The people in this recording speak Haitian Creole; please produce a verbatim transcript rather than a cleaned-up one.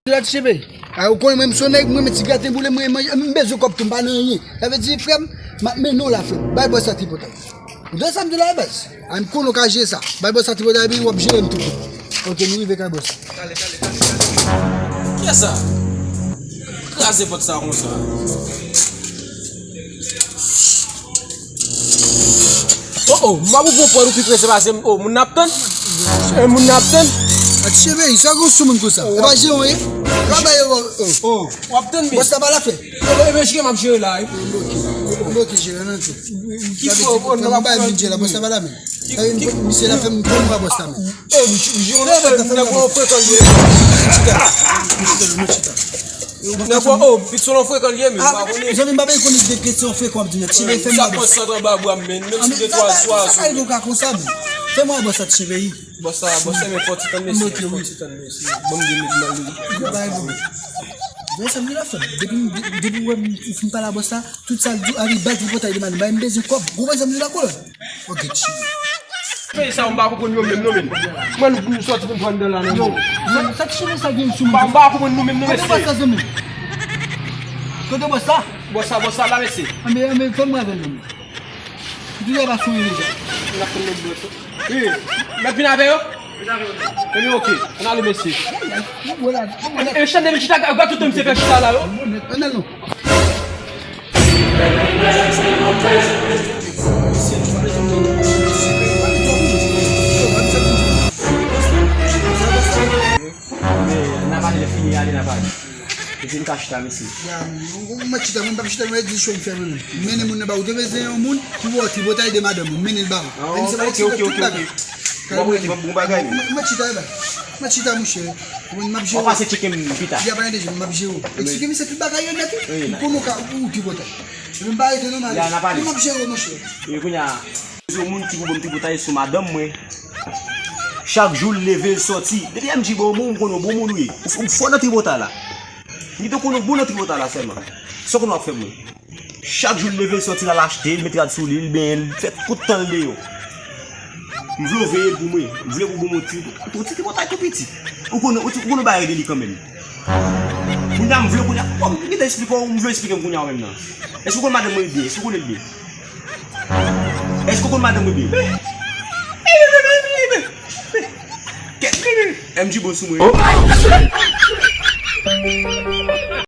Lòt cheve. A, ou konnen mwen, m se yon nèg, mwen, mwen ti graten boule, mwen, mwen, m bezwen kòb tou, m pa nan anyen. Sa vle di, frè m, m ap mennen w la, frè m. Bay bòs sa tripotay. Ou tande sa m di la, baz? A, m konnen w ka jere sa. Bay bòs sa tripotay, epi w ap jere m tou. Ok, nou rive kay bòs la. Kiyès sa? Kraze pòt sa konsa. Oh, oh, m ap ouvri yon pòt ou pi prese pase m. Oh, moun nan ap tann. Eh, moun nan ap tann. Atchebe, sa gon sou moun konsa. E pa jeran ye. Pa ba yo. Oh, w ap tann, men. Bòs la pa la fè. Oh, e men jere m ap jere la, wi. Bloke. Bloke jere nan tou. Ki fò, oh, non, bay vin jere la, bòs la pa la men. Misye la fè m pran bòs la men. Eh, misye, misye, nèg ou frekan li ye. Chita. Chita, chita. Nèg ou, oh, pit selon frekan li ye, men, ou pa konnen. Zanmi, m pa bezwen konnen de kesyon frekan w ap di m nan. Ti bay fè m sa. Bòs sa anba bwa m, men, menm si de twa swa sou. Sa ka rive w ka konsa, men. Fè m wè bòs sa, ti bay. Bòs sa, bòs sa, men fò ti tann mesye, fò ti tann mesye. Bon, m di met mal li. Bay bon. Men sa m di la fè. Depi, depi w wè m fin pale a bòs sa, tout sa l di, a li bay tripotay de madanm, bay m bezwen kòb. Gwo bay sa m di la kolòn. Ok, chill. Peyi sa, m pa konprann yo menm, non, menm. Mwen, nou, nou sòti pou n pran anndan la, non, menm. Sa, sa ti cheve sa gen sou mwen. M pa, m pa konprann nou menm, non, mesye. Kote bòs sa, zanmi? Kote bòs sa? Bòs sa, bòs sa la, mesye. Anben, anben, fè m wè avè l, non, menm. Ou toujou ap aswonye deja. N ap pran lòt bòs. Wi, m ap vin avè yo. Ebyen, ok, ann ale, mesye. E, e, chan de chita, gad tout tan misye fè chita la, yo. Ann al, non. N a pale, lè fini ale, n a pale. Epi m ka chita, mesye. Ya, mwen, mwen chita, mwen p ap chita, mwen di cho m fè mwen menm. Mennen moun nan ba ou, te bezwen yon moun ki wè w tripotay de madanm ou, mennen l ba ou. Ah, ok, ok, ok, ok. Bon, bon, bon bagay, men. Mwen chita, la. Mwen chita, monchè. Mwen, m ap jere. W ap pase tcheke m pita. Ya, pa gen de je, m ap jere w. Eksplike misye tout bagay yo nèt, wi. Wi, m konnen w ka, ou tripotay. Epi m pa rete non, m ale. Ya, n a pale. Mwen, m ap jere w, monchè. Wi, kounye a. Se yon moun ki pou ban m tripotay sou madanm mwen. Chak jou l leve, l sòti. Depi M G bon moun, m konnen w bon moun ou ye. Ou, ou fò nan tripotay la. M te konnen w bon nan tripotay la sèlman. Sa w konnen w ap fè mwen. Chak jou l leve, l sòti, l al achte, l met rad sou li, l benyen, l fè tout tan l deyò. M vle w veye l pou mwen. M vle pou bon moun ti, yon ti tripotay tou piti. Ou konnen, ou konnen w bay rele li kanmenm. Kounye a, m vle kounye a, kòm m gentan eksplike w, m vle w eksplike m kounye a ou menm nan. Èske w konn madanm mwen byen? Èske w konnen l byen? Èske w konn madanm mwen byen? Kèt, M G bon sou mwen.